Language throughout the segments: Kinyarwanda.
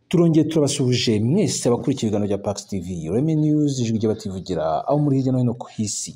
Turongeye turabasuhuje mwese abakurikiye ibiganiro bya Pax TV, Reme News, ijwi ry'abativugira aho muri hirya no hino ku isi.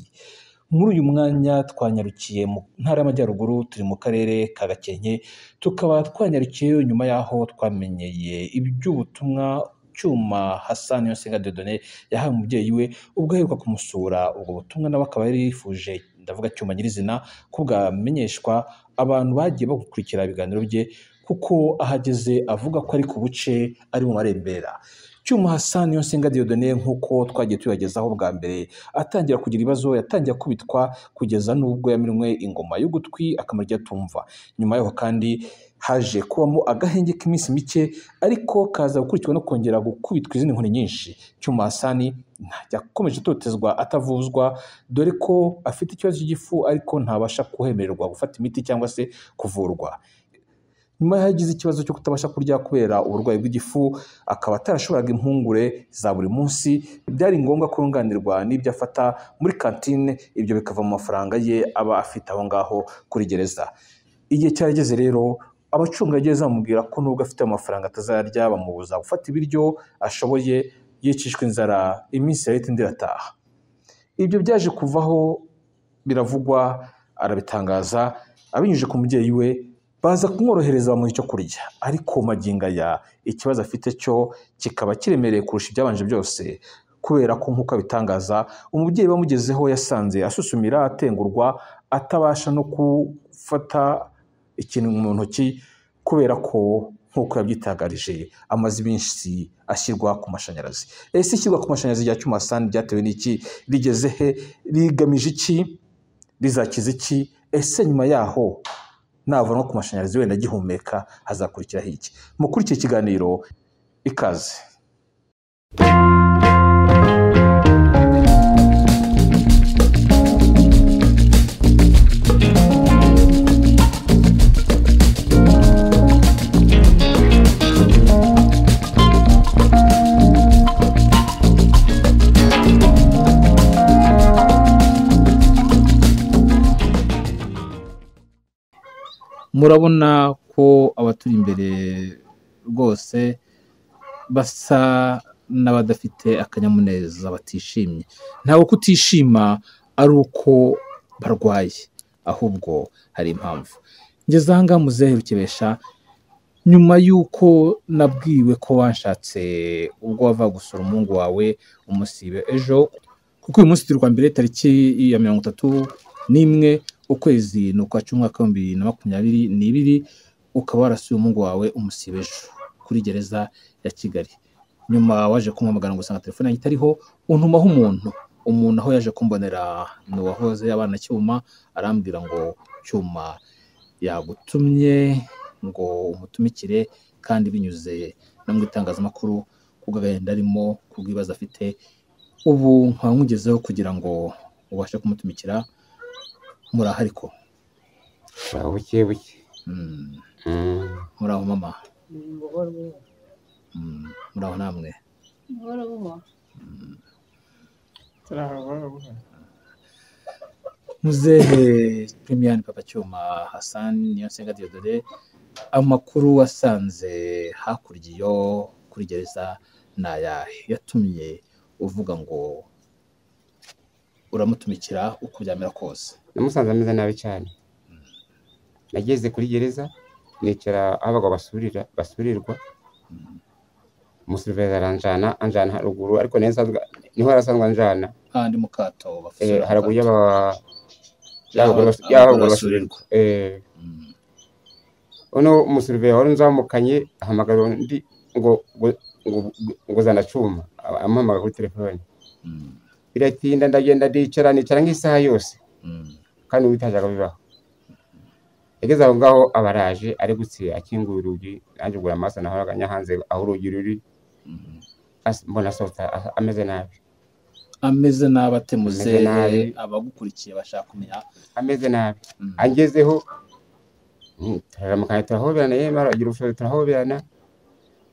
Muri uyu mwanya twanyarukiye mu ntara y'Amajyaruguru, turi mu karere ka Gakenke, tukaba twanyarukiyeyo nyuma y'aho twamenyeye iby'ubutumwa Cyuma Hassan Niyonsenga Dieudonné yahawe umubyeyi we ubwo aheruka kumusura. Ubwo butumwa nawe akaba yari yifuje, ndavuga Cyuma nyirizina, ko bwamenyeshwa abantu bagiye bakurikira ibiganiro bye, kuko ahageze avuga ko ari ku buce, ari mu marembera. Cyuma Hassan Niyonsenga Dieudonné, nk'uko twagiye tubibagezaho bwa mbere, atangira kugira ibibazo, yatangiye akubitwa kugeza n'ubwo yaminwe ingoma y'ugutwi akamara igihe atumva. Nyuma yaho kandi haje kubamo agahenge k'iminsi mike, ariko kaza gukurikirwa no kongera gukubitwa izindi nkoni nyinshi. Cyuma Hassan yakomeje atotezwa atavuzwa, dore ko afite ikibazo cy'igifu ariko ntabasha kuhemererwa gufata imiti cyangwa se kuvurwa. Nyuma yagize ikibazo cyo kutabasha kurya kubera uburwayi bw'igifu, akaba atarashoboraga impungure za buri munsi, byari ngombwa ko yunganirwa n'ibyo afata muri kantine, ibyo bikava mu mafaranga ye aba afite aho ngaho kuri gereza. Igihe cyarageze rero abacungagereza bamubwira ko nubwo afite amafaranga atazarya, bamubuza gufata ibiryo ashoboye, yicishwa inzara iminsi yahita indi irataha. Ibyo byaje kuvaho biravugwa, arabitangaza abinyujije ku mubyeyi we, baza kumworohereza bamuha icyo kurya, ariko magingo aya ikibazo afite cyo kikaba kiremereye kurusha ibyabanje byose, kubera ko nk'uko abitangaza umubyeyi bamugezeho yasanze asusumira, atengurwa, atabasha no gufata ikintu mu ntoki, kubera ko nk'uko yabyitangarije amaze iminsi ashyirwa ku mashanyarazi. Ese ishyirwa ku mashanyarazi rya Cyuma Hassan ryatewe n'iki? Rigeze he? Rigamije iki? Rizakiza iki? Ese nyuma yaho navanwa ku mashanyarazi wenda agihumeka hazakurikiraho iki? Mukuri iki kiganiro, ikaze. Murabona ko abaturi imbere rwose basa n'abadafite akanyamuneza, batishimye. Ntabwo kutishima ari uko barwaye, ahubwo hari impamvu. Ngeze aha ngaha muzehe Rukebesha, nyuma y'uko nabwiwe ko wanshatse ubwo wava gusura umuhungu wawe umusibe ejo, kuko uyu munsi turi kuwa mbere tariki ya 31 ukwezi ni ukwa cumi umwaka 2022, ukaba warasuye umuhungu wawe umusibe ejo kuri gereza ya Kigali. Nyuma waje kumpamagara ngo usanga telefone yanjye itariho, untumaho umuntu aho yaje kumbonera ni uwahoze abana Cyuma, arambwira ngo Cyuma yagutumye ngo umutumikire, kandi binyuze no mu itangazamakuru kubw'agahinda arimo, kubw'ibibazo afite, ubu nkaba nkugezeho kugira ngo ubashe kumutumikira. Muraho ariko? Buke buke. Muraho mama? Muraho namwe? Muzehe Premiane Papa Cyuma Hassan Niyonsenga Dieudonné, amakuru wasanze hakurya iyo kuri gereza ni ayahe yatumye uvuga ngo uramutumikira uko byamera kose? Namusanze ameze nabi cyane. Nageze kuri gereza nicara aho abagabo basurirwa, umusurveiller aranjana, anjana haruguru, ariko niho yarasanzwe anjana kandi mu kato haruguru y'abagore basurirwa. Ono umusurveiller wari nzamukanye ahamagara undi ngo ngo zana Cyuma, amuhamagara kuri telefone. Biratinda ndagenda ndicara, nicara nk'isaha yose, kandi bitajyaga bibaho. Yageze aho ngaho abaraje ari gutse akinguye urugi, nanjye ubwo amaso nahoraga hanze aho urugi ruri, mbona asohotse ameze nabi. Ameze nabi ate muzehe? Abagukurikiye bashaka kumenya. Ameze nabi. Angezeho turaramukanya, turahoberana, yemara agira ubushobozi turahoberana.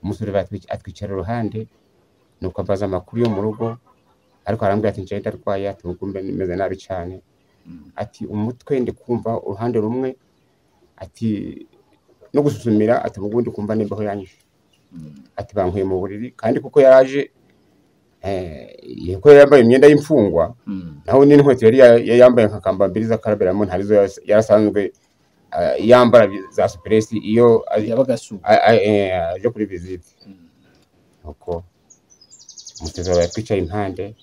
Umusore atwicara iruhande, nuko ambaza amakuru yo mu rugo, ariko arambwira ati njye ndarwaye, ati ubwo meze nabi cyane, ati umutwe ndi kumva uruhande rumwe, ati no gususumira, ati ubwo ndi kumva nimbaho yanyishe. Ati bankuye mu buriri, kandi kuko yaraje ko yambaye imyenda y'imfungwa, naho n'inkweto yari yambaye nka kambambiri z'akaraberamo, ntarizo yarasanzwe yambara za supuresi iyo yabaga aje kuri visite. Nuko umusezero yatwicaye impande,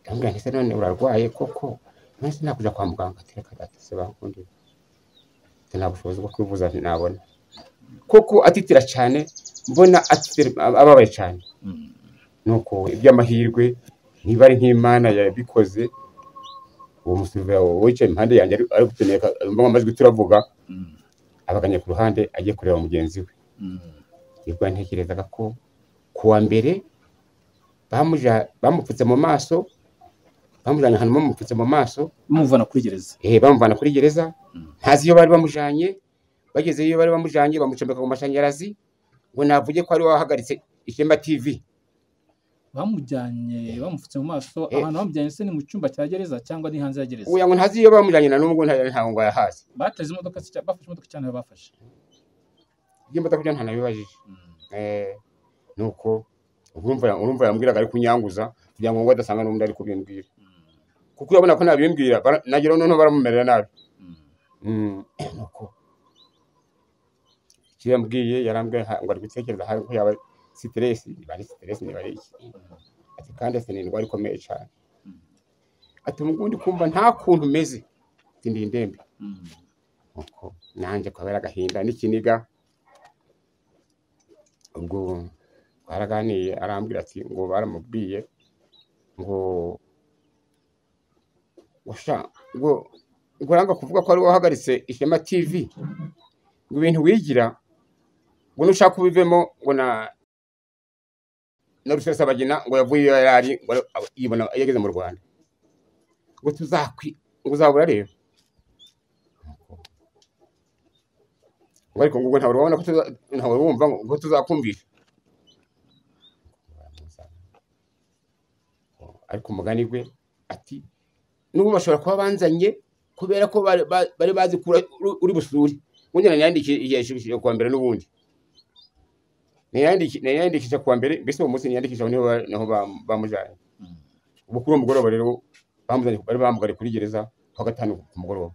ndamubwira nti se none urarwaye koko, none sinakuja kwa muganga? Ati reka data, se bankundira, nta bushobozi bwo kwivuza nabona. Koko atitira cyane, mbona atitira ababaye cyane. Nuko iby'amahirwe niba ari nk'Imana yabikoze, uwo musirikare wicaye impande yanjye ari gutoneka amajwi turavuga, abaganye ku ruhande agiye kureba mugenzi we. Nibwo ntekerezaga ko kuwa mbere bamupfutse mu maso, bamujyanye ahantu bamupfutse mu maso, bamuvana kuri gereza. Bamuvana kuri gereza, ntazi iyo bari bamujanye. Bageze iyo bari bamujanye bamucomeka ku mashanyarazi, ngo navuge ko ari wahagaritse Ishema TV. Bamujyanye bamupfutse mu maso, ahantu bamujyanye se ni mu cyumba cya gereza cyangwa ni hanze ya gereza? Oya, ngo ntazi iyo bamujyanye na n'ubwo ntago ngo yahazi. Bateze imodoka se, bafashe imodoka cyane bafashe. Imodoka byo ntanabibajije. Nuko urumva yambwiraga ari kunyanguza kugira ngo adasanga n'undi ari kubimbwira. Kuko urabona ko nabimbwira nagira noneho baramumerera nabi. Nuko icyo yambwiye, yarambwiye ngo ari gutekereza hari ko yaba stress, niba ari stress niba ari iki. Ati kandi ese ni indwara ikomeye cyane. Ati umugundi kumva nta kuntu meze, ati ndi indembe. Nuko nanjye kubera agahinda n'ikiniga, ubwo twaraganiye, arambwira ati ngo baramubwiye ngo ngo uranga kuvuga ko ari wahagaritse Ishema TV, ngo ibintu wigira ngo nushaka ubivemo, ngo na Rusesabagina ngo yavuye iyo yari ngo yibona yageze mu Rwanda, ngo tuzakwi ngo uzabura rero. Ngo ariko ngo ntawe urabona ko ntawe wumva ngo tuzakumvisha. Ariko umugani gwe ati n'ubu bashobora kuba banzanye kubera ko bari bazi uri busuri. Ubundi nayandikishije kuwa mbere, n'ubundi nayandikishije kuwa mbere, mbese uwo munsi niyandikishije niho bamujyanye. Ubu kuri uwo mugoroba rero bamuzanye, bari bamugariye kuri gereza kuwa gatanu ku mugoroba.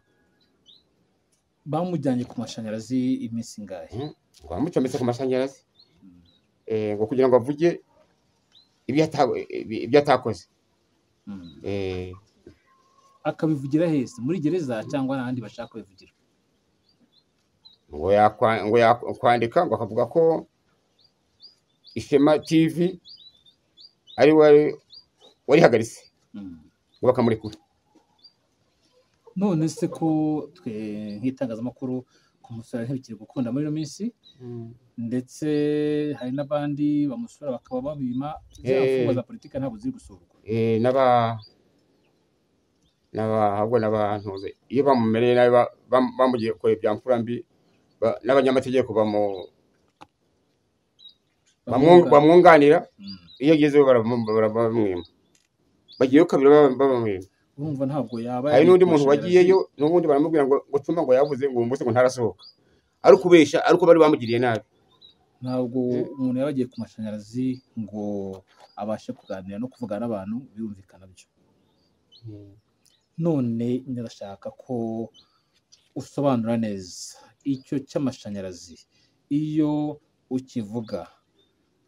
Bamujyanye ku mashanyarazi iminsi ingahe? Ngo bamucometse ku mashanyarazi, ngo kugira ngo avuge ibyo atakoze. Akabivugira hese, muri gereza cyangwa n'ahandi bashaka kubivugira? Ngo yakwandika ngo akavuga ko Ishema TV ari warihagaritse, ngo bakamurekura. None se ko twe nk'itangazamakuru kumusura ntibikiri gukunda muri ino minsi, ndetse hari n'abandi bamusura bakaba babima, ziriya mfungwa za politiki ntabwo ziri gusurwa. Ahubwo n'abantu iyo bamumereye nabi bamugiye kure bya mfura mbi, n'abanyamategeko bamwunganira, iyo agezeyo barabamwima, bagiyeyo kabiri babamwima. Urumva ntabwo yaba. Hari n'undi muntu wagiyeyo n'ubundi baramubwira ngo Cuma ngo yavuze ngo uwo munsi ngo ntarasohoka, ari ukubeshya, ariko bari bamugiriye nabi. Ntabwo umuntu yaba agiye ku mashanyarazi ngo abashe kuganira no kuvugana n'abantu, birumvikana byo. None ndashaka ko usobanura neza icyo cy'amashanyarazi, iyo ukivuga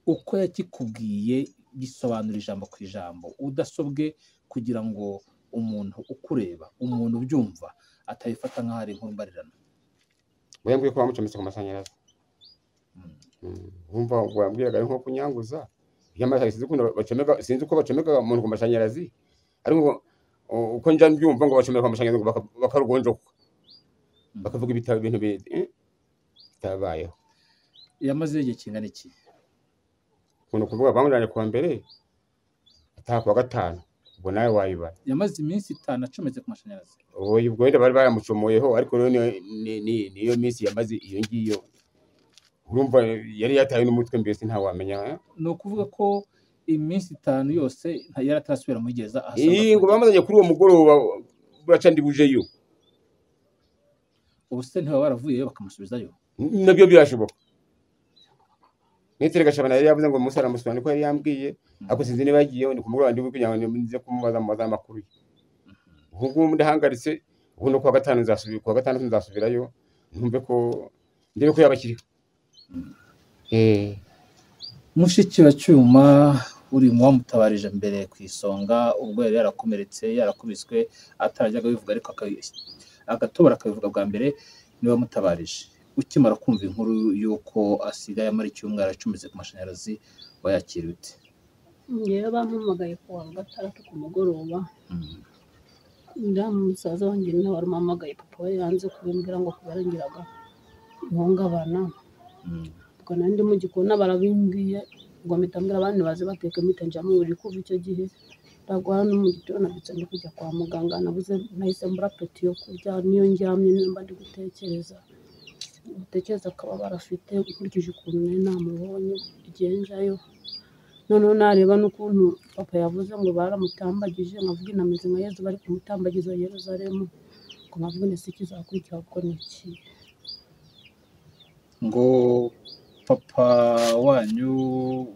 uko yakikubwiye, gisobanura ijambo ku ijambo udasobwe, kugira ngo umuntu ukureba, umuntu ubyumva atayifata nk'aho ari inkuru mbarirano. Ngo yambwiye ko bamucometse ku mashanyarazi. Urumva ngo yambwiraga ari nko kunyanguza sinzi uko bacomeka umuntu ku mashanyarazi, ariko uko njya mbyumva ngo bacomeka ku mashanyarazi bakarugonjoka, bakavuga ibintu bitabayeho. Yamaze igihe kingana iki? Ukuntu kuvuga bamujyanye kuwa mbere ataha kuwa gatanu, ubwo nawe wayibara. Yamaze iminsi 5 acometse ku mashanyarazi. Ubwo wenda bari baramucomoyeho, ariko rero niyo minsi yamaze iyo ngiyo. Urumva yari yataye n'umutwe mbese ntawamenya. Ni ukuvuga ko iminsi 5 yose yari atarasubira muri gereza. Ngo bamuzanye kuri uwo mugoroba buraca ndibujeyo. Ubu se ntibaba baravuyeyo bakamusubizayo? Nabyo birashoboka. Metero Gashabana yari yavuze ngo Musa aramusura, niko yari yambwiye, ariko sinzi niba yagiyeho. Ni ku mugoroba ndi kugira ngo nze kumubaza mubaza amakuru ye. Ubu ngubu ndahangaritse, ubu no kuwa gatanu nzasubira, kuwa gatandatu nzasubirayo ntumve ko ndebe ko yabakiriho. Mushiki wa Cyuma uri mu bamutabarije mbere ku isonga, ubwo yari yarakomeretse yarakubiswe atarajyaga abivuga, ariko agatobora akabivuga bwa mbere, niwe wamutabarije. Ukimara kumva inkuru y'uko asigaye amara icyumweru acumbitse ku mashanyarazi, wayakira ute? Ngewe bampamagaye ku wa gatandatu ku mugoroba, ndamu musaza wanjye nawe waramuhamagaye, papa we yanze kubimbwira ngo kubera ngiraga ihungabana. Ubwo nari ndi mu gikoni barabimbwiye, ubwo mpita mbwira abandi baze bateka, mpita njya mu buriri. Kuva icyo gihe ndagwa no mu gitondo nabyutse ndi kujya kwa muganga, nabuze nahise mbura apeti yo kurya, niyo ndyamye niyo mba ndi gutekereza akababaro afite nkurikije ukuntu nari namubonye igihe njyayo. Noneho nareba n'ukuntu papa yavuze ngo baramutambagije, nkavuga inameze nka Yezu bari kumutambagiza Yeruzalemu, ngo nkavuga nti ese ikizakurikira kuko ni iki? Ngo papa wanyu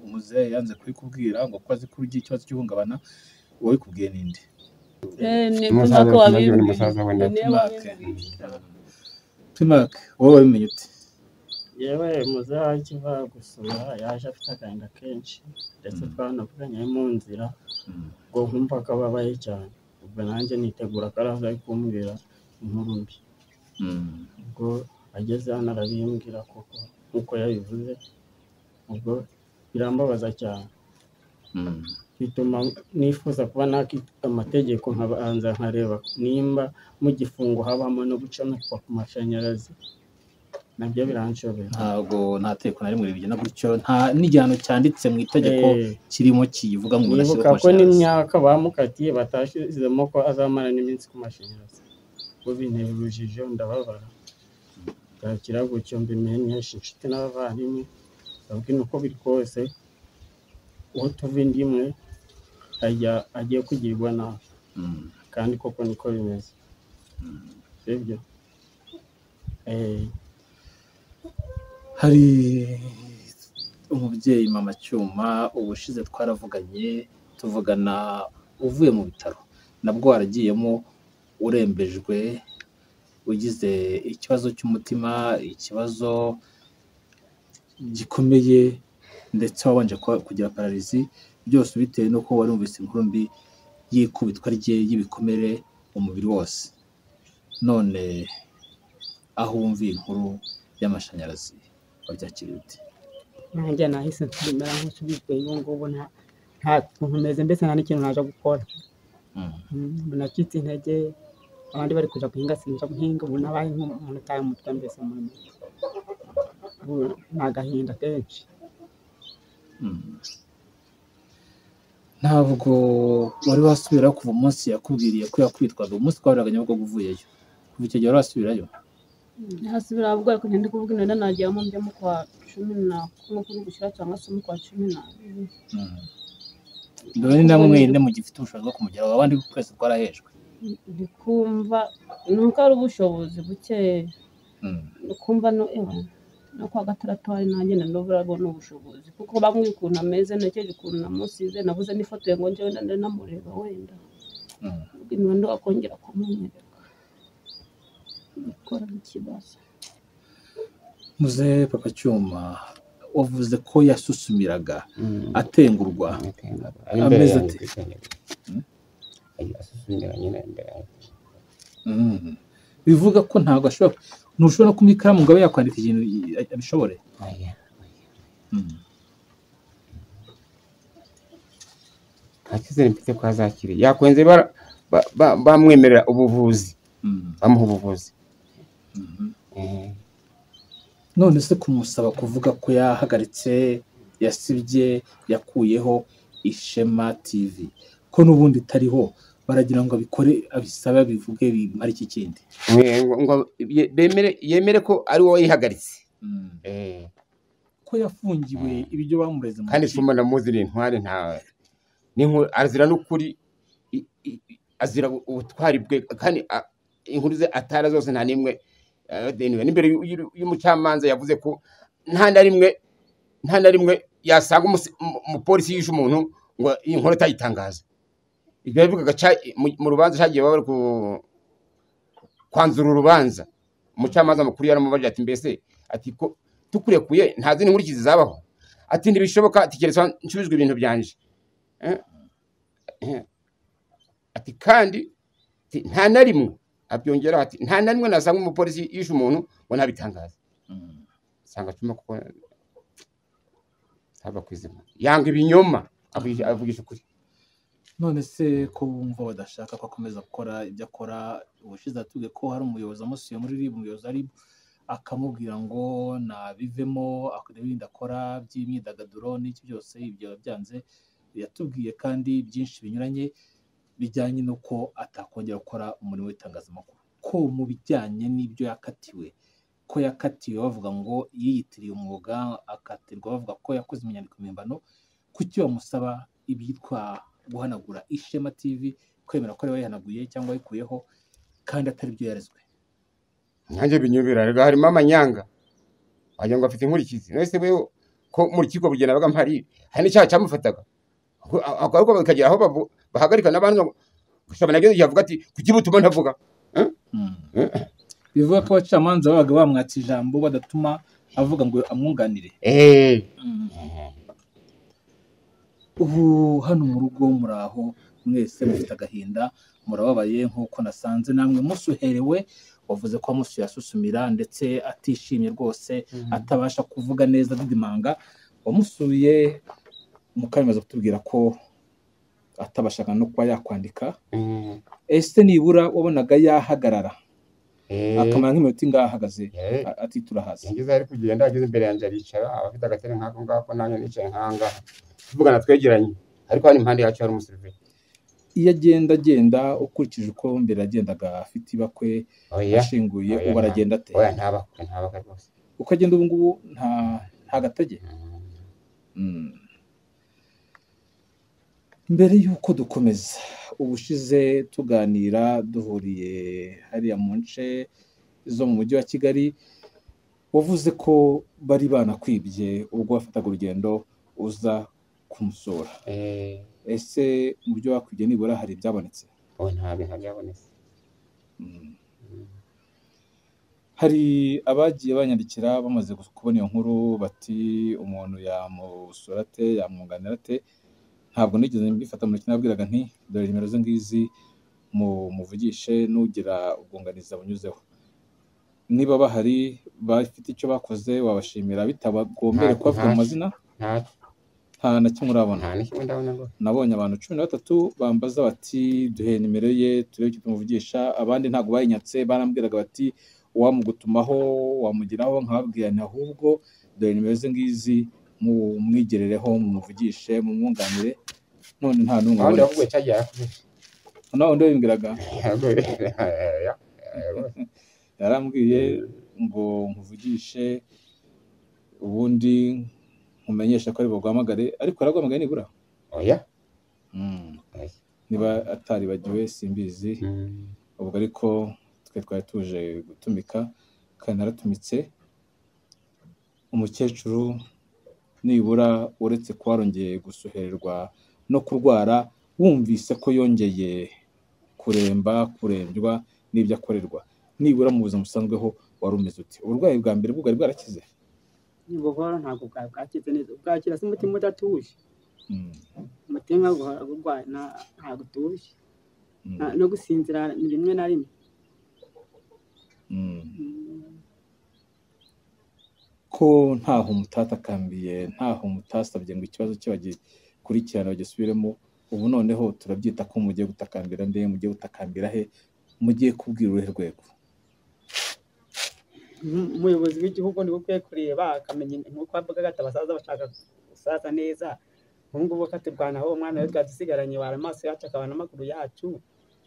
muzehe yanze kubikubwira ngo ko azi ko ugira ikibazo cy'ihungabana, uwabikubwiye ninde? Ni Umusaza Pimake we, wabimbwiye. umusaza we Ni ndetse. we wabimbwiye. Pimake, wowe wabimenye ute? Yewe, muzehe akiva gusura yaje afite agahinda kenshi, ndetse twanavuganye mu nzira, ngo nkumva ko ababaye cyane. Ubwo nanjye nitegura ko araza ari kumbwira inkuru mbi. Ubwo ageze hano arabimbwira koko nk'uko yabivuze, ubwo birambabaza cyane, bituma nifuza kuba nakita amategeko, nkabanza nkareba nimba mu gifungo habamo no gucomekwa ku mashanyarazi, nabyo biranshobera. Ntabwo nta tegeko na rimwe ribigena gutyo, nta n'igihano cyanditse mu itegeko kirimo kivuga ngo umuntu ashyirwe Nibuka ku ko mashanyarazi. n'imyaka bamukatiye batashyizemo ko azamara n'iminsi ku mashanyarazi. Ubwo bintera urujijo, ndababara, bwakira gutyo mbimenyesha inshuti n'abavandimwe, ndababwira uko biri kose uwo tuva inda imwe ajya agiye kugirwa nabi, kandi koko niko bimeze, sibyo? Hari umubyeyi mama Cyuma, ubushize twaravuganye, tuvugana uvuye mu bitaro, nabwo waragiyemo urembejwe, ugize ikibazo cy'umutima, ikibazo gikomeye, ndetse wabanje kugira pararizi, byose bitewe n'uko wari wumvise inkuru mbi y'ikubitwa rye, y'ibikomere umubiri wose. None aho wumviye inkuru y'amashanyarazi wabyakiriye ute? Nanjye nahise nsubira nk'usubijwe ubu ngubu, nta kuntu meze, mbese nta n'ikintu naje gukora. Ubu nacitse intege, abandi bari kuja guhinga sinja guhinga, ubu nabaye nk'umuntu utaye umutwe mbese muri make. Ubu ni agahinda kenshi. Ntabwo wari wasubirayo kuva umunsi yakubwiriye ko yakwitwaga, umunsi twahuriraga Nyabugogo uvuyeyo, kuva icyo gihe wari wasubirayo? Ntihasubira ahubwo, ariko ndi kuvuga inda nagiyemo njya mu kwa 11 kuri gushyira cyangwa se mu kwa 12. Ndabona ni namwe mwenyine mugifite ubushobozi bwo kumugeraho, abandi twese twarahejwe. Ndi kumva nuko ari ubushobozi bukeya, ndi kumva no ewa no kwa gatandatu hari nanjye ndabona ubushobozi, kuko bamwe ukuntu ameze ntekereje ukuntu namusize, nabuze n'ifoto ye ngo njye wenda ndanamureba wenda, ubwo ndo akongera kumunyereka gukora ikibazo. Muzehe papa Cyuma, wavuze ko yasusumiraga atengurwa, ameze ameze ate? Asusumira nyine imbere yanjye. Bivuga ko ntabwo ashobora, ntushobora no kumuha ikaramu ngo abe yakwandika ikintu abishobore. Oya. Nta cyizere mfite ko azakira, yakwenze bamwemerera ubuvuzi, bamuha ubuvuzi. None se kumusaba kuvuga ko yahagaritse, yasibye, yakuyeho Ishema TV, ko n'ubundi itariho, baragira ngo abikore, abisabe, abivuge, bimare iki kindi? Ngo yemere ko ari wowe yihagaritse. Ko yafungiwe ibyo bamureze mu Kandi rukiko. Cyuma ndamuzi ni intwari, nta azira n'ukuri, azira ubutwari bwe, kandi inkuru ze atara zose nta n'imwe. N'imbere y'umucamanza yavuze ko nta na rimwe nta na rimwe yasanga umupolisi yishe umuntu ngo iyi nkuru atayitangaza. Ibyo yabivugaga mu rubanza cyagiye bari kwanzura urubanza, umucamanza mukuru yaramubajije ati mbese ati ko tukurekuye nta zindi nkurikizi zabaho? Ati ntibishoboka, ati keretse nsubizwe ibintu byanje. Ati kandi nta na rimwe abyongeraho ati nta na rimwe nasanga umupolisi yishe umuntu ngo ntabitangaze. Sanga cuma kuko haba kwizima yanga ibinyoma, avugisha ukuri. None se ko wumva badashaka ko akomeza gukora ibyo akora? Ubushize atubwiye ko hari umuyobozi amusuye muri RIB, umuyobozi ari akamubwira ngo nabivemo ibindi akora by'imyidagaduro n'iki byose, ibyo byanze. Yatubwiye kandi byinshi binyuranye bijyanye n'uko atakongera gukora umurimo w'itangazamakuru, ko mu bijyanye n'ibyo yakatiwe, ko yakatiwe bavuga ngo yiyitiriye umwuga, akatirwa bavuga ko yakoze inyandiko mpimbano. Kuki bamusaba ibyitwa guhanagura Ishema TV, kwemera ko ari wayihanaguye cyangwa wayikuyeho kandi atari byo yarezwe? Nanjye binyubira rega, harimo amanyanga wagira ngo afite inkurikizi. None se wewe ko mu rukiko bugenda baga mpari hari n'icyaha cyamufataga ariko bakagera aho bahagarika n'abandi gusa banageze yavuga ati kuki butuma ntavuga. Bivuga ko abacamanza babaga bamwatsa ijambo badatuma avuga ngo amwunganire. Ubu hano mu rugo muraho mwese mufite agahinda, murababaye nk'uko nasanze namwe musuherewe. Wavuze ko amusuye asusumira ndetse atishimye rwose, atabasha kuvuga neza didimanga. Wamusuye mukamaze kutubwira ko atabashaga no kuba yakwandika. Ese nibura wabonaga yahagarara akamara nk'iminota ingahe ahagaze atitura hasi? Yageze ari kugenda ageze imbere yanjye aricara, abafite agatebe nk'ako ngako nanjye nicaye nk'aha tuvugana twegeranye, ariko hano impande yacu hari umusirikare. Iyo agenda agenda ukurikije uko mbere yagendaga afite ibakwe ashinguye, ubu aragenda ate? Oya ntabakwe, ntabakwe rwose. Uko agenda ubu ngubu nta gatege. Mbere y'uko dukomeza, ubushize tuganira duhuriye hariya mu nce zo mu mujyi wa Kigali, wavuze ko bari banakwibye ubwo wafataga urugendo uza kumusura. Ese mu byo wakwibye nibura hari ibyabonetse? Nta bintu byabonetse. Hari abagiye banyandikira bamaze kubona iyo nkuru bati umuntu yamusura ate, yamwunganira ate? Ntabwo nigeze mbifata mu ntoki, nabwiraga nti dore nimero ze ngizi muvugishe, nugira ubwunganizi bunyuzeho. Niba bahari bafite icyo bakoze wabashimira, bitabagombere kubavuga mu mazina. Nta na kimwe urabona? Nabonye abantu 13 bambaza bati duhe nimero ye turebe icyo tumuvugisha. Abandi ntabwo bayinyatse, barambwiraga bati wamugutumaho wamugiraho, nkababwira nti ahubwo dore nimero ze ngizi mumwigerereho, mumuvugishe, mumwunganire. None nta n'umwe wabonetse. Nawe undi wabimbwiraga yarambwiye ngo nkuvugishe ubundi nkumenyesha ko ari buguhamagare, ariko yaraguhamagaye nibura? Oya. Niba ataribagiwe simbizi. Ubwo ariko twe twari tuje gutumika kandi naratumitse. Umukecuru nibura uretse kuba warongeye gusuhererwa no kurwara, wumvise ko yongeye kuremba, kurembywa n'ibyo akorerwa, nibura mu buzima busanzweho wari umeze ute? Uburwayi bwa mbere bwari bwarakize? Ni buhoro, ntabwo bwakize neza. Bwakira se umutima udatuje, umutima urwaye ntabwo utuje, no gusinzira ni rimwe na rimwe. Ko ntaho mutatakambiye, ntaho mutasabye ngo ikibazo cye bagikurikirane bagisubiremo, ubu noneho turabyita ko mugiye gutakambira nde, mugiye gutakambira he, mugiye kubwira uruhe rwego? Umuyobozi w'igihugu niwe ukwiye kureba akamenya, nk'uko avuga ati abasaza bashaka gusaza neza, ubu ngubu akaturwanaho umwana we twadusigaranye wara amaso yacu akaba n'amaguru yacu,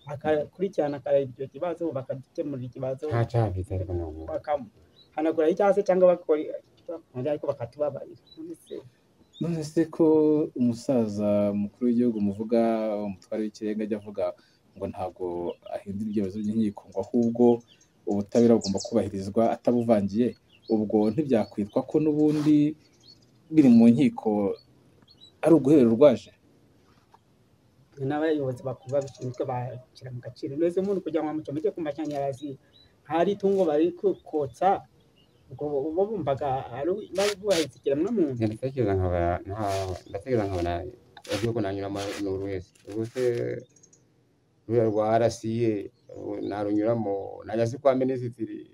akakurikirana akareba icyo kibazo bakadukemurira ikibazo, bakamuhanaguraho icyase cyangwa bakora ariko bakatubabarira. None se ko umusaza mukuru w'igihugu muvuga umutware w'ikirenga ajya avuga ngo ntabwo ahindura ibyemezo by'inkiko, ngo ahubwo ubutabera bugomba kubahirizwa atabuvangiye, ubwo ntibyakwitwa ko n'ubundi biri mu nkiko ari uguhera urwaje? N'abayobozi bakuru babishinzwe bashyira mu gaciro. None umuntu kugira ngo bamucomeke ku mashanyarazi hari itungo bari kotsa, ubwo bo bumvaga ari bubahiriza ikiremwamuntu. Ndatekereza nkabona urwego nanyuramo ni uruhe se? Ubu se ruriya rwa RCA narunyuramo, najya se kwa minisitiri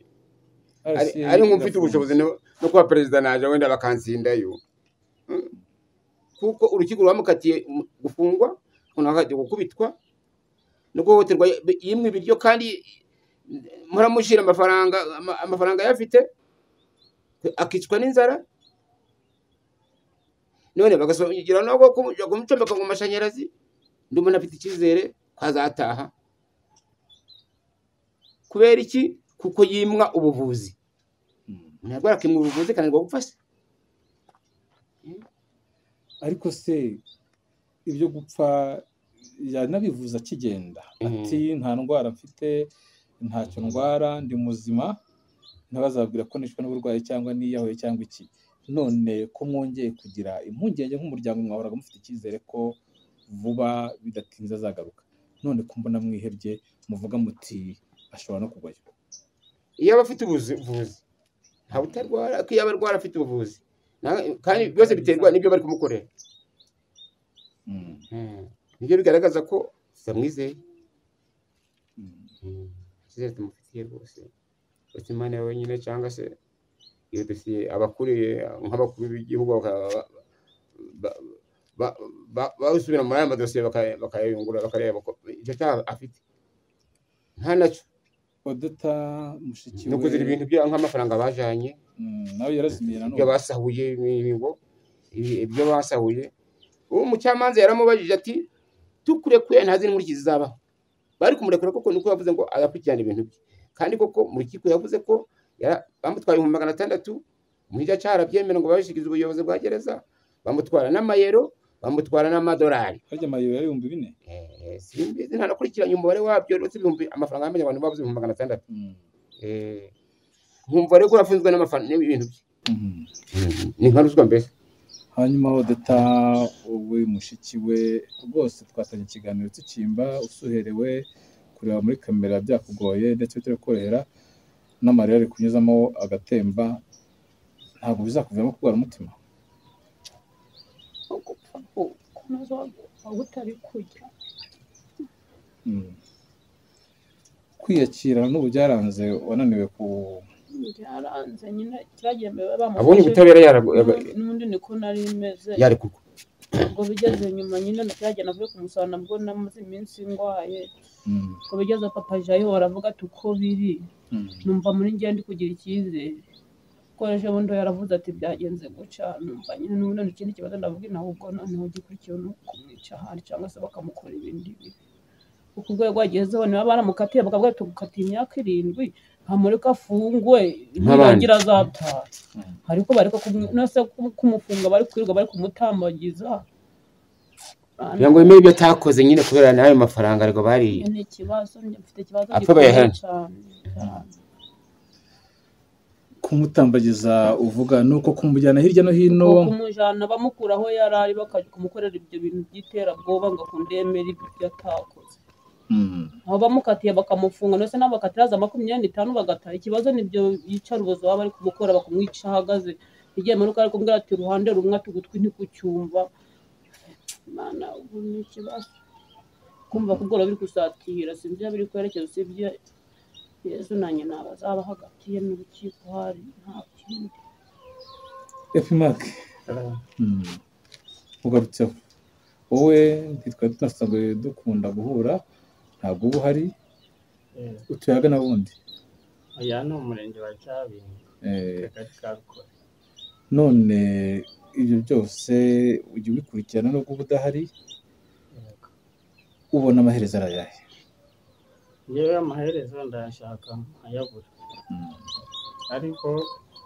ari nk'ufite ubushobozi no kuba perezida, naje wenda bakansindayo, kuko urukiko rwamukatiye gufungwa, gukubitwa no guhohoterwa, yimwe ibiryo kandi muramushyira amafaranga ayafite, akicwa n'inzara, none bagasongera no kumucomeka mu mashanyarazi. Ndumva afite icyizere ko azataha. Kubera iki? Kuko yimwa ubuvuzi. Ntabwo akimwa ubuvuzi kananirwa gupfa se. Ariko se ibyo gupfa yanabivuza akigenda, ati nta ndwara mfite, ntacyo ndwara, ndi muzima, ntibazabwira ko nishwe n'uburwayi cyangwa niyahuye cyangwa iki. None ko mwongeye kugira impungenge nk'umuryango, mwahoraga mufite icyizere ko vuba bidatinze azagaruka, none ko mbona mwihebye muvuga muti ashobora no kugwayo. Iyo aba afite ubuvuzi nta butarwara, ko iyo aba arwara afite ubuvuzi, kandi byose biterwa n'ibyo bari kumukorera. Nibyo bigaragaza ko tutamwizeye. Icyizere tumufitiye rwose uretse Imana wenyine, cyangwa se iyo dosiye abakuriye nk'abakuru b'igihugu basubira muri aya madosiye bakayayungurura, bakareba ko icyo cyaha afite nta nacyo. Odeta mushiki we no kuzira ibintu bya nk'amafaranga bajanye, nawe yarazimiye nanone, ibyo basahuye, ibyo basahuye. Uwo mucamanza yaramubajije ati tukurekuye ntazi n'inkurikizi zizabaho. Bari kumurekura koko nuko yavuze ngo agakurikirana ibintu bye, kandi koko mu rukiko yavuze ko bamutwaye 600,000, umuhinjacyaha arabyemera ngo babishyikize ubuyobozi bwa gereza, bamutwara n'amayero, bamutwara n'amadolari. Harya amayero yari 4,000? Simbizi, ntanakurikiranye umubare wabyo, uretse ibihumbi amafaranga y'amanyarwanda bavuze 600,000. Nkumva rero ko yafunzwe n'amafaranga n'ibintu bye. Ni nka ruswa mbese. Hanyuma Odeta we mushiki we rwose twatanye ikiganiro tukimba, usuherewe kureba muri kamera byakugoye ndetse bitari korohera, n'amarira ari kunyuzamo agatemba, ntabwo bizakuviramo kurwara umutima? Gupfa kunoza utari kujya kwiyakira n'ubu byaranze, wananiwe ku byaranze nyine kiragiye bamufashe, abonye ubutabera n'ubundi niko nari meze yari kuko ubwo bigeze nyuma nyine kiragiye navuye kumusana, nabwo namaze iminsi ndwaye, ubwo bigeze papa Jayo aravuga ati uko biri, numva muri njye ndi kugira icyizere, kuko ejo bundi yaravuze ati byagenze guca, numva nyine n'ubundi ikindi kibazo ndavuga nawe ubwo noneho gikurikiyeho ni ukumwica ahari cyangwa se bakamukora ibindi bibi. Kuko urwego agezeho niba baramukatiye bakavuga ati tugukatiye imyaka 7 ntamureka afungwe ntibagira azataha, ariko bareka kumufunga, bari kwirirwa bari kumutambagiza kugira ngo bimwe ibyo atakoze nyine kubera n'ayo mafaranga ariko bariye. Ni ikibazo, mfite ikibazo gikomeye cyane. Kumutambagiza uvuga nuko kumujyana hirya no hino, kumujyana bamukuraho yari ari bakajya kumukorera ibyo bintu by'iterabwoba ngo akundemere ibyo atakoze. Aho bamukatiye bakamufunga, ndetse n'abakatira za 25 bagataha. Ikibazo nibyo yicarubozo baba bari kumukora, bakumwica ahagaze. Igihe manuka ari kumbwira ati uruhande rumwe ati ugutwi ntikucyumva. Imana, ubu ni ikibazo. Kumva kugora biri gusatira, sinzi biri kwerekeza, usibye Yesu na nyina bazaba hagati ye n'urukiko hari nta kindi. Epimac ugarutseho wowe, ntitwari tunasanzwe dukunda guhura, ntabwo uba uhari, utuye ahagana bundi? Aya ni umurenge wa Cyabingo, akagari ka Rukore. None ibyo byose ujya ubikurikirana nubwo uba udahari, ubona amaherezo arayahe? Njyewe amaherezo ndayashaka nkayabura, ariko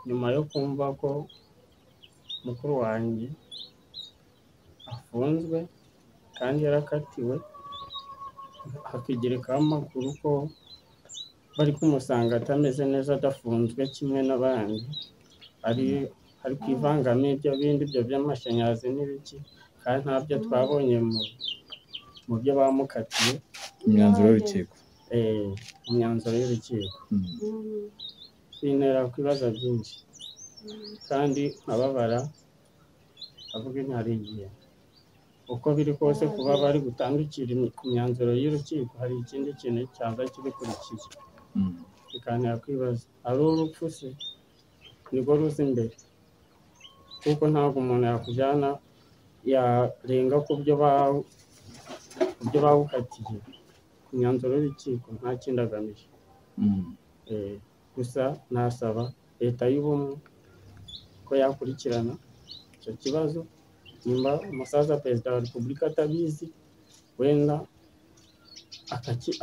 nyuma yo kumva ko mukuru wanjye afunzwe kandi yarakatiwe, hakigerekaho amakuru ko bari kumusanga atameze neza, adafunzwe kimwe n'abandi, Hari kwivangamo ibyo bindi ibyo by'amashanyarazi n'ibiki, kandi ntabyo twabonye mu byo bamukatiye. Imyanzuro y'urukiko. Imyanzuro y'urukiko bintera kwibaza byinshi kandi nkababara, avuga hari igihe uko biri kose kuba bari gutandukira ku myanzuro y'urukiko hari ikindi kintu cyaza kibikurikiye, bikantera kwibaza ari urupfu se nirwo ruza imbere, kuko ntabwo umuntu yakujyana yarenga ku byo bawukatiye ku myanzuro y'urukiko nta kindi agamije. Gusa nasaba leta y'ubumwe ko yakurikirana icyo kibazo, nimba umusaza perezida wa repubulika atabizi wenda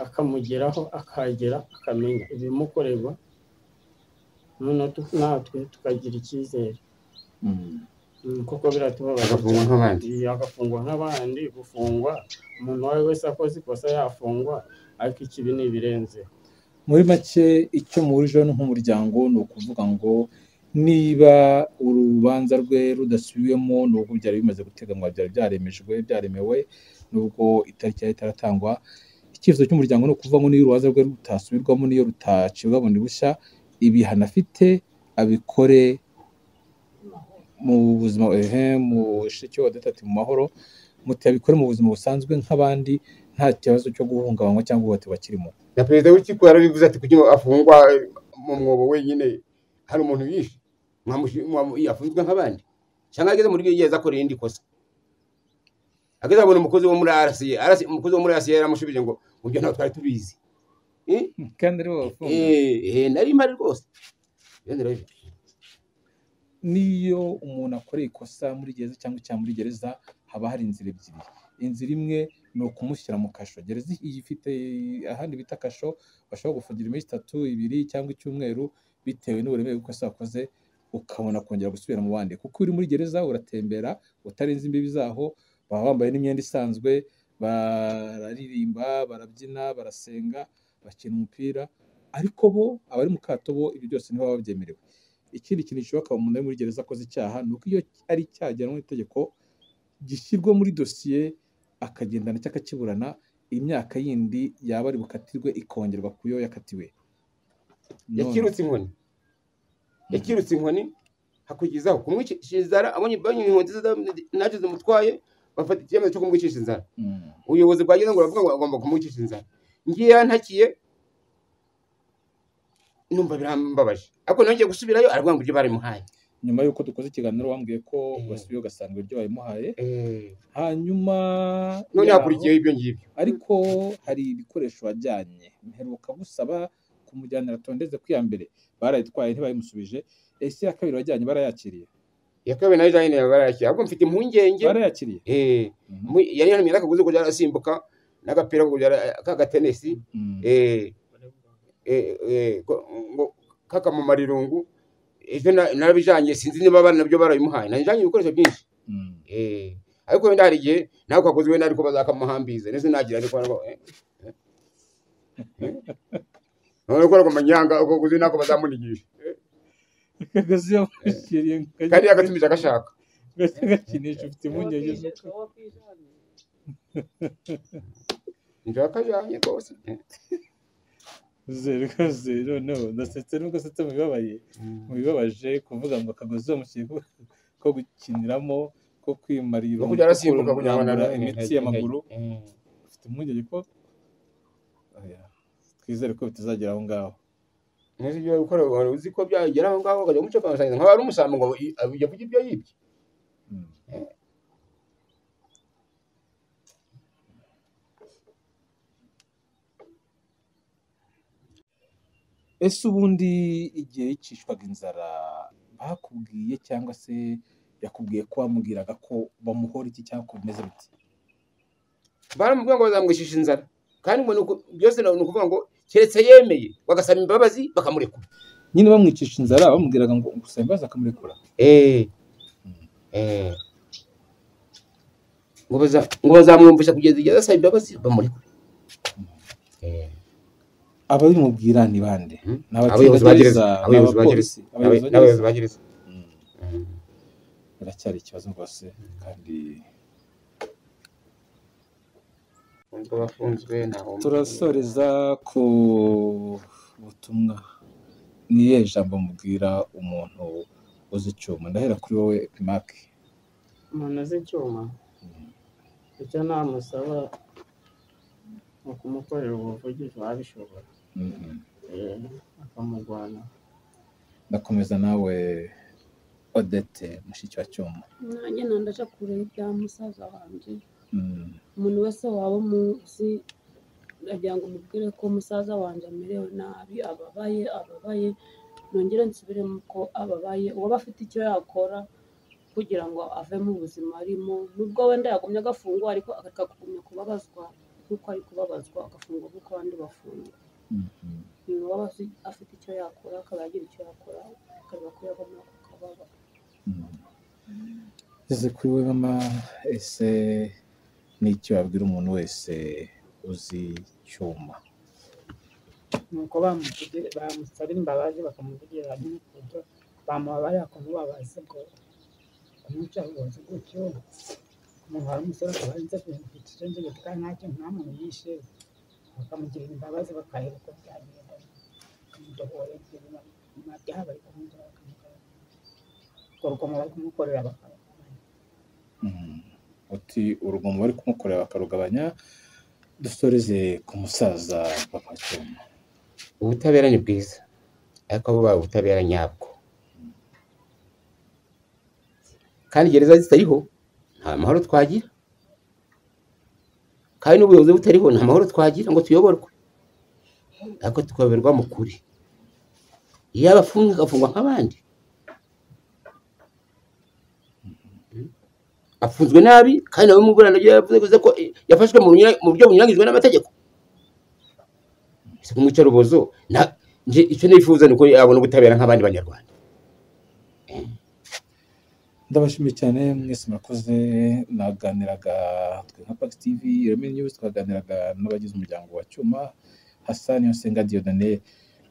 akamugeraho akahagera akamenya ibimukorerwa, noneho natwe tukagira icyizere, kuko biratubabaza agafungwa nk'abandi. Gufungwa umuntu uwo ari we wese akoze ikosa yafungwa, ariko ikibi ni ibirenzeho. Muri make icyo muhurijeho nk'umuryango ni ukuvuga ngo niba urubanza rwe rudasubiwemo nubwo byari bimaze guteganywa, byari byaremejwe, byaremewe, nubwo itariki yari itaratangwa, icyifuzo cy'umuryango ni ukuvuga ngo niyo urubanza rwe rutasubirwamo, niyo rutacibwa bundi bushya, ibihano afite abikore mu buzima mu shiki wa gatatu mu mahoro, muti abikore mu buzima busanzwe nk'abandi, nta kibazo cyo guhungabanywa cyangwa guhohoterwa kirimo. Na perezida w'urukiko yarabivuze ati kugira ngo afungwa mu mwobo wenyine hari umuntu yishe afunzwe nk'abandi, cyangwa ageze muri gereza akora irindi kosa, ageze abona umukozi wo muri RCA, umukozi wo muri RCA yaramushubije ngo ibyo ntabwo twari tubizi, kandi ari wowe wafunze. Nari mpari rwose. Niyo umuntu akoreye ikosa muri gereza cyangwa icyaha muri gereza, haba hari inzira ebyiri. Inzira imwe ni ukumushyira mu kasho. Gereza ifite ahandi bita kasho, bashobora gufungira iminsi 3, 2 cyangwa icyumweru bitewe n'uburemere bw'ikosa wakoze, ukabona kongera gusubira mu bandi. Kuko uri muri gereza uratembera utarenze imbibi zaho, baba bambaye n'imyenda isanzwe, bararirimba, barabyina, barasenga, bakina umupira, ariko bo abari mu kato bo ibyo byose ntibaba babyemerewe. Ikindi kintu gishoboka umuntu ari muri gereza akoze icyaha ni uko iyo ari icyaha gihanwa n'itegeko gishyirwa muri dosiye akagendana cyangwa akakiburana, imyaka yindi yaba ari bukatirwe ikongerwa ku yo yakatiwe. Yakirutse inkoni, yakirutse inkoni hakugizaho kumwicisha inzara, abonye inkoni ntacyo zimutwaye bafata icyemezo cyo kumwicisha inzara. Ubuyobozi bwageze ngo baravuga ngo agomba kumwicisha inzara. Ngiye yantakiye numva birambabaje, ariko nongeye gusubirayo aravuga ngo ibyo barimuhaye. Nyuma y'uko dukoze ikiganiro wambwiye ko basubiye ugasanga ibyo babimuhaye, hanyuma none hakurikiyeho ibyo ngibyo. Ariko hari ibikoresho wajyanye, mperuka gusaba kumujyanira tondeze ku ya mbere barayitwaye ntibayimusubije. Ese ya kabiri wajyanye barayakiriye? Ya kabiri nayo jyanye barayakiriye, ahubwo mfite impungenge. Barayakiriye? Yari yantumye n'akagozi kujya arasimbuka n'agapira k'agatenesi, kakamumara irungu. Ejo narabijanye sinzi niba abana nabyo barabimuhaye, najanye ibikoresho byinshi. Ariko wenda hari igihe nawe kagozi wenda ariko bazakamuhambiza nese nagira ariko none ko manyanga uko kuzi nako bazamunigisha kagozi yamushyiriye kandi yagatumije agashaka gakinisha. Ufite impungenge njakajanye rwose. Rwose noneho ndasetse nubwo setse mu bibabaje kuvuga ngo akagozi bamushyiriye ko gukiniramo, ko kwimarira, kurambura imitsi y'amaguru. Ufite impungenge ko twizere ko bitazagera aho ngaho. Uzi ko byagera aho ngaho ukajya umuca ukamusangiza nk'aho ari umusambo ngo yavuge ibyo yibye. Ese ubundi igihe yicishwaga inzara bakubwiye cyangwa se yakubwiye ko bamubwiraga ko bamuhora iki cyangwa ko bimeze biti? Baramubwira ngo bazamwicisha inzara, kandi ngo byose ni ukuvuga ngo keretse yemeye bagasaba imbabazi bakamurekura. Nyine bamwicisha inzara bamubwiraga ngo gusaba imbabazi akamurekura. Ngo bazamwumvisha kugeza igihe azasaba imbabazi bamurekure. Biracyari ikibazo rwose kandi bafunzwe. Turasoreza ku butumwa. Ni irihe jambo mubwira umuntu uzi Cyuma? Ndahera kuri wowe Epimake. Umuntu uzi Cyuma, icyo namusaba ni ukumukorera ubuvugizi wabishobora, akamurwana. Ndakomeza nawe Odette, mushiki wa Cyuma. Nanjye nandaca kure y'ibya musaza wanjye. Umuntu wese waba umuzi ndagira ngo umubwire ko musaza wanjye amerewe nabi, ababaye, nongere nsubiremo ko ababaye. Uwaba afite icyo yakora kugira ngo ave mu buzima arimo, nubwo wenda yagumye agafungwa, ariko akagumya kubabazwa nk'uko ari kubabazwa, agafungwa nk'uko abandi bafungwa. Uwaba afite icyo yakora akaba yagira icyo yakora, akareba ko yava muri ako kababaro. Ese kuri we mama, ese n'icyo wabwira umuntu wese uzi Cyuma? Nuko bamusabira imbabazi, bakamuvugira nyine ku buryo bamubabarira kumubabaza, ubwo kumwica ubuyobozi gutyo. Umuntu wari umusore akaba arinze kucenjegeka kandi ntacyo nta muntu yishe, bakamugirira imbabazi, bakareba uko byagenda, bakamudohora ibyo byaha bari kumugirira, bakamugabanya urwo rugomo bari kumukorera bakarugabanya. Uti urugomo bari kumukorera bakarugabanya. Dusoreze ku musaza papa Cyuma. Ubutabera ni bwiza, ariko bubaye ubutabera nyabwo, kandi gereza zitariho nta mahoro twagira, kandi n'ubuyobozi butariho nta mahoro twagira ngo tuyoborwe, ariko tukayoborwa mu kuri. Iyo abafunzwe agafungwa nk'abandi, afunzwe nabi, kandi nawe mu burana yavuze ko yafashwe mu buryo bunyuranyijwe n'amategeko. Ese kumwica rubozo, icyo nifuza ni uko yabona ubutabera nk'abandi banyarwanda. Ndabashimiye cyane mwese murakoze. Naganiraga twe nka Pax TV Ireme News, twaganiraga n'abagize umuryango wa Cyuma Hassan Niyonsenga Dieudonné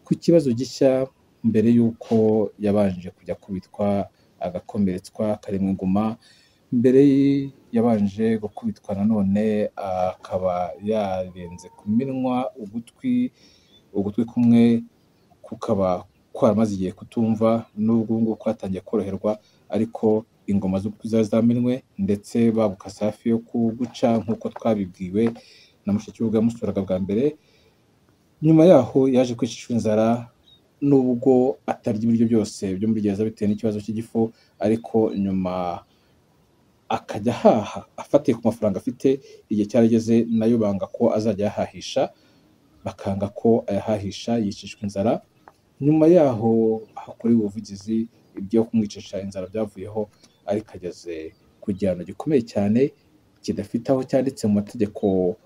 ku kibazo gishya mbere y'uko yabanje kujya kubitwa agakomeretswa karemwa inguma, mbere yabanje gukubitwa nanone akaba yarenze ku minwa, ugutwi kumwe kukaba kwaramaze igihe kutumva, n'ubwo ngubu kwatangiye koroherwa, ariko ingoma z'ugutwi zari zamenwe ndetse bagukase hafi yo kuguca nk'uko twabibwiwe na mushiki we ubwo yamusuraga bwa mbere. Nyuma yaho yaje kwicishwa inzara, nubwo atarya ibiryo byose byo muri gereza bitewe n'ikibazo cy'igifu, ariko nyuma akajya ahaha afatiye ku mafaranga afite. Igihe cyarageze nayo banga ko azajya ayahahisha, bakanga ko ayahahisha, yicishwa inzara. Nyuma yaho hakorewe ubuvugizi, ibyo kumwicisha inzara byavuyeho, ariko ageze ku gihano gikomeye cyane kidafite aho cyanditse mu mategeko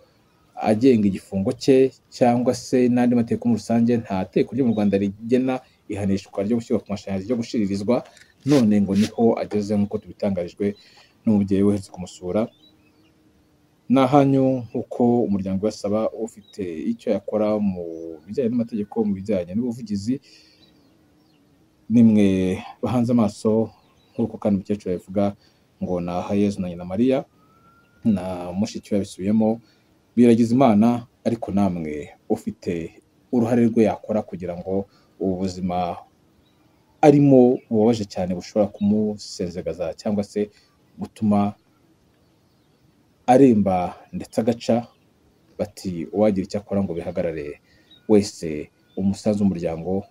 agenga igifungo cye cyangwa se n'andi mategeko muri rusange. Nta tegeko ryo mu Rwanda rigena ihanishwa ryo gushyirwa ku mashanyarazi ryo gushiririzwa, none ngo niho ageze nk'uko tubitangarijwe n'umubyeyi we uherutse kumusura. Ni ahanyu nk'uko umuryango ubasaba, ufite icyo yakora mu bijyanye n'amategeko, mu bijyanye n'ubuvugizi, nimwe bahanze amaso nk'uko kandi umukecuru yabivuga ngo ni aha Yezu na nyina Mariya na mushiki we yabisubiyemo, biragiza Imana. Ariko namwe ufite uruhare rwe yakora kugira ngo ubu buzima arimo bubabaje cyane bushobora kumusezagaza cyangwa se gutuma aremba ndetse agaca, bati uwagira icyo akora ngo bihagarare wese, umusanzu w'umuryango,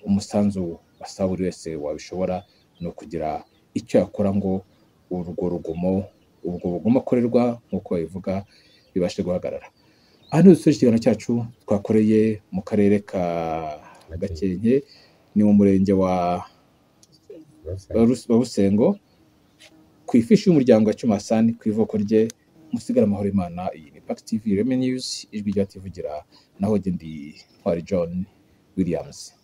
umusanzu basaba buri wese wabishobora ni ukugira icyo yakora ngo urwo rugomo, ubwo bugomo akorerwa nk'uko babivuga, bibashe guhagarara. Aha niho dusoje ikiganiro cyacu twakoreye mu karere ka Gakenke, ni mu murenge wa Busengo, ku ifishi y'umuryango wa Cyuma Hassan, ku ivuko rye. Musigare amahoro Imana. Iyi ni Pax TV Ireme News, ijwi ry'abativugira, naho njye ndi Ntwari John Williams.